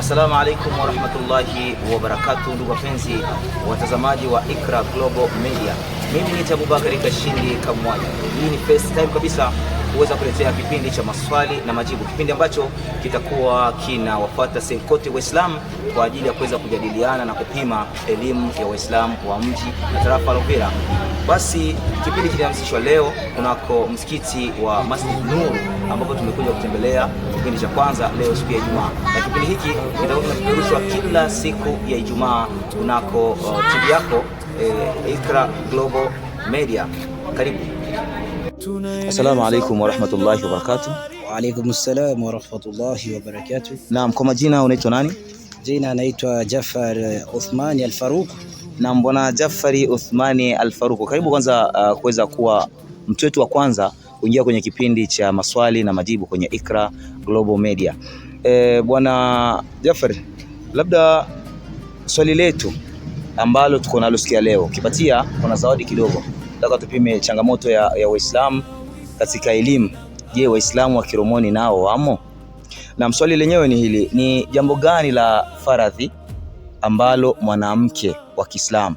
Assalamu alaikum warahmatullahi wabarakatuh, ndugu wapenzi watazamaji wa Iqra Global Media. Mimi ni Abubakari Kashindi Kamwanya. Hii ni first time kabisa kuweza kuletea kipindi cha maswali na majibu, kipindi ambacho kitakuwa kinawafuata sehemu kote Waislamu kwa ajili ya kuweza kujadiliana na kupima elimu ya Waislamu wa mji na tarafa la Uvira. Basi kipindi kilianzishwa leo kunako msikiti wa Masjid Nur ambapo tumekuja kutembelea kipindi cha kwanza leo siku ya Ijumaa, na kipindi hiki kitakuwa kinapeperushwa kila siku ya Ijumaa kunako TV yako Iqra Global Media. Karibu. Assalamu alaikum warahmatullahi wabarakatuh. Wa alaikum salam wa rahmatullahi wa barakatuh. Naam, kwa majina unaitwa nani? Jina anaitwa Jafar Uthmani Al-Faruq. Naam, bwana Jafari Uthmani Al-Faruq, karibu kwanza kuweza kuwa mtu wetu wa kwanza kuingia kwenye kipindi cha maswali na majibu kwenye Iqra Global Media. Bwana Jafar, labda swali letu ambalo tuko nalo sikia leo, ukipatia kuna zawadi kidogo. Nataka tupime changamoto ya Waislamu katika elimu. Je, Waislamu wa Kiromoni nao wamo? Na swali lenyewe ni hili, ni jambo gani la faradhi ambalo mwanamke wa Kiislamu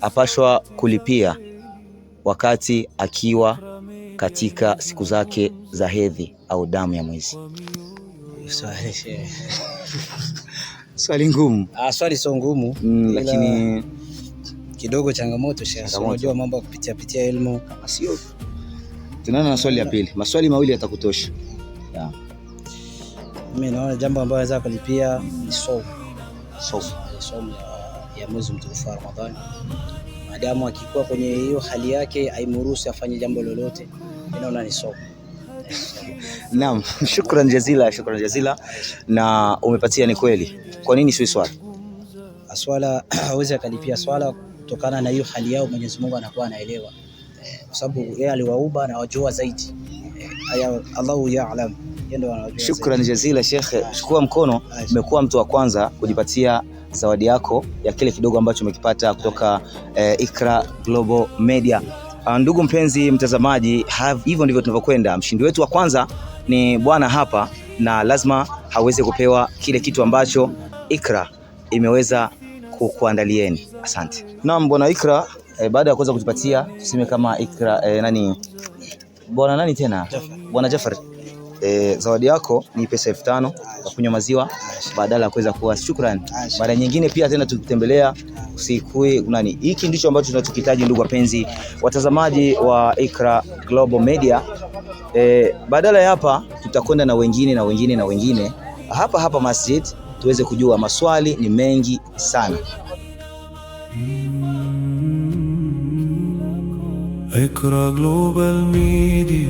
apashwa kulipia wakati akiwa katika siku zake za hedhi au damu ya mwezi? Swali Swali ngumu. Swali sio ngumu, Lakini kidogo changamoto shehe. Changamoto. Unajua mambo ya kupitia pitia elimu. Sio. Tunaona na swali ya pili, maswali mawili yatakutosha. Yeah. Mimi naona jambo ambalo naweza kulipia ni somo. So, Somo ya mwezi mtukufu wa Ramadhani. Maadamu akikuwa kwenye hiyo hali yake haimruhusu afanye jambo lolote, mimi naona ni somo. Naam, shukran jazila, shukran jazila. Na umepatia ni kweli. Kwa nini sio swali? Swala hawezi akalipia swala kutokana na hiyo hali yao, Mwenyezi Mungu anakuwa anaelewa, kwa sababu yeye aliwaumba na wajua zaidi. Aya, Allahu ya'lam, yeye ndo anajua. Shukran jazila shekhe, chukua mkono. Umekuwa mtu wa kwanza kujipatia zawadi yako ya kile kidogo ambacho umekipata kutoka Iqra Global Media. Ndugu mpenzi mtazamaji, hivyo ndivyo tunavyokwenda. Mshindi wetu wa kwanza ni bwana hapa, na lazima aweze kupewa kile kitu ambacho Iqra imeweza kukuandalieni. Asante. Naam, bwana Iqra, baada ya kuweza kutupatia tuseme kama Iqra nani bwana nani tena bwana Jafar, zawadi yako ni pesa 5000 ya kunywa maziwa badala ya kuweza kuwa shukran. Mara nyingine pia tena tukitembelea usikue nani. Hiki ndicho ambacho tunachokihitaji ndugu wapenzi watazamaji wa Iqra Global Media. Badala ya hapa tutakwenda na wengine na wengine na wengine hapa hapa masjid tuweze kujua maswali ni mengi sana. Iqra Global Media.